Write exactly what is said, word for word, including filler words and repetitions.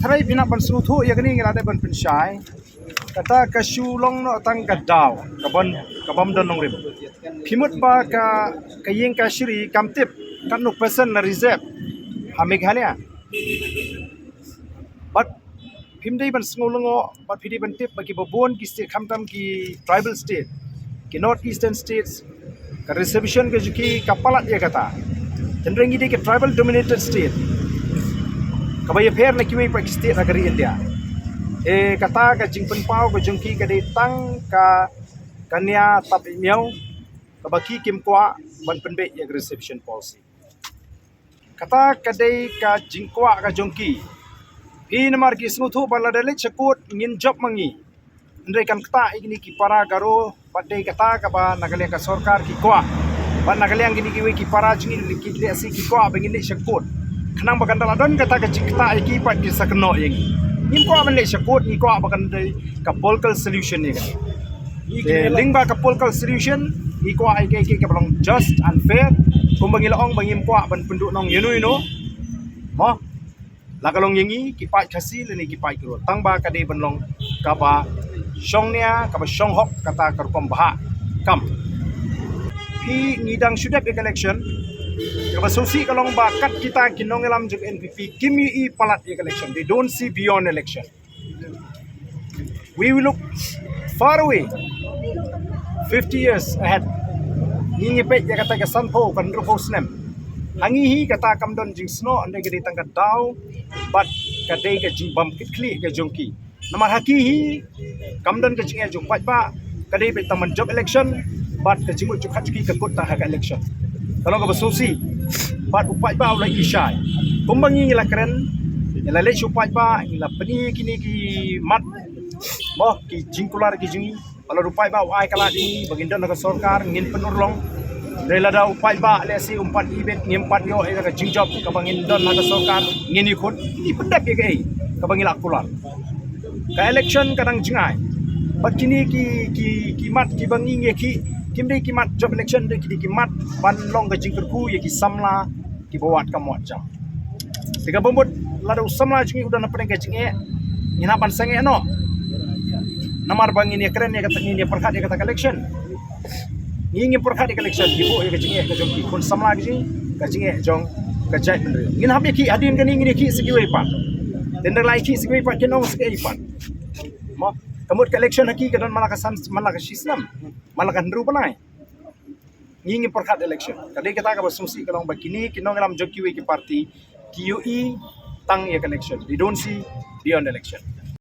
Hynrei phi nang ban sngewthuh ïa kane, ngi la dep ban pynshai. Kata ka shu long noh tang ka daw ka ban, ka bym don nongrim. Phi mut ba ka, ka ïing kashari kam tip katno percent la reserve ha Meghalaya. Bad phim dei ban sngew lyngngoh, bad phi dei ban tip ba kiba bun ki state, khamtam ki tribal state, ki North Eastern states, ka reservation ka jong ki ka palat ïa kata. Hynrei ngi dei ka tribal dominated state kaba ïapher na kiwei pat ki state ha ka ri India. Eh, kata ka jingpynpaw ka jong ki ka dei tang ka, ka nia tap miaw, kaba ki kim kwah ban pynbeit ïa ka reservation policy. Kata ka dei ka jingkwah ka jong ki. Phi namar ki sngewthuh ba lada leit sha court ngin jop ma ngi. Hynrei kan ktah ïa kine ki para Garo, bad dei kata kaba na ka liang ka sorkar ki kwah. Bad na ka liang kine kiwei ki para jong ngi ki lehse ki kwah ba ngin leit sha court. Khnang ba kan da la don kata ka jingktah ïa ki pat kin sa kynnoh ïa ngi. Ngim kwah ban leit sha court, ngi kwah ba kan dei ka political solution ïa ka. Te lyngba ka political solution, ngi kwah ïa ka, ïa ka ba long just and fair. Kumba ngi la ong ba ngim kwah ban pynduh nong ïano ïano. Mo, la ka long ïa ngi ki paid Khasi lane ki paid Garo, tang ba ka dei ban long kaba shong nia, kaba shong hok, kata ka rukom bhah kam. Phi, ngi dang shu dep ïa ka election. Kaba sngewsih ka long ba kat kita ki nongïalam jong N P P kim ïohi palat ïa ka election. They don't see beyond election. We will look far away, fifty years ahead. Ngi ngi peit ïa kata ka sanphew, ka hynriewphew snem. Ha ngi hi kata kam don jingsnoh, hynrei ka dei tang ka daw bad ka dei ka jingbam kit khlieh ka jong ki. Namar ha ki hi kam don ka jingeh jong paidbah, ka dei beit tang ban jop election bad ka jingmut jingpyrkhat jong ki ka kut tang ha ka election. Ka long kaba sngewsih bad u paidbah u la i shai. Kumba ngi ngi la kren, ngi la leit sha u paidbah, ngi la pyni kine ki mat, mo, ki jingkular ki jong ngi. Lada u paidbah u ai ka lad ïa ngi ba ngin don ha ka sorkar, ngin pynurlong. Hynrei lada u paidbah lehse um pat ibit, ngim pat ïoh ïa ka jingjop kaba ngin don ha ka sorkar, ngin ïakhun, ngi pyndep ïa kaei kaba ngi la kular. Ka election ka dang jngai. Bad kine ki, ki, ki mat kiba ngi ngi ïakhih, kim dei ki mat jop election, dei ki dei ki mat ban long ka jingkyrkhu ïa ki samla kiba wad kam wad jam. Te kaba mut lada u samla jong ngi u don hapdeng ka jingeh, ngin hap ban sangeh noh. Namar ba ngin ïa kren ïa kata, ngin ïa pyrkhat ïa kata ka election. Ngi ngim pyrkhat ïa ka election, ngi buh ïa ka jingeh ka jong ki khun samla ka jong, ka jingeh jong ka jaitbynriew. Ngin hap ïa khih hadien kane, ngin ïa khih sa kiwei pat. Te ynda la ïa khih sa kiwei pat, kin ong sa kiwei pat. Mo, ka mut ka election ha ki ka don man la ka san, man la ka shisnem, man la ka hynriew bnai. Ngi ngim pyrkhat election. Ka dei kata kaba sngewsih ka long ba kine ki nongïalam jong kiwei ki party ki ïohi tang ïa ka election. They don't see beyond election.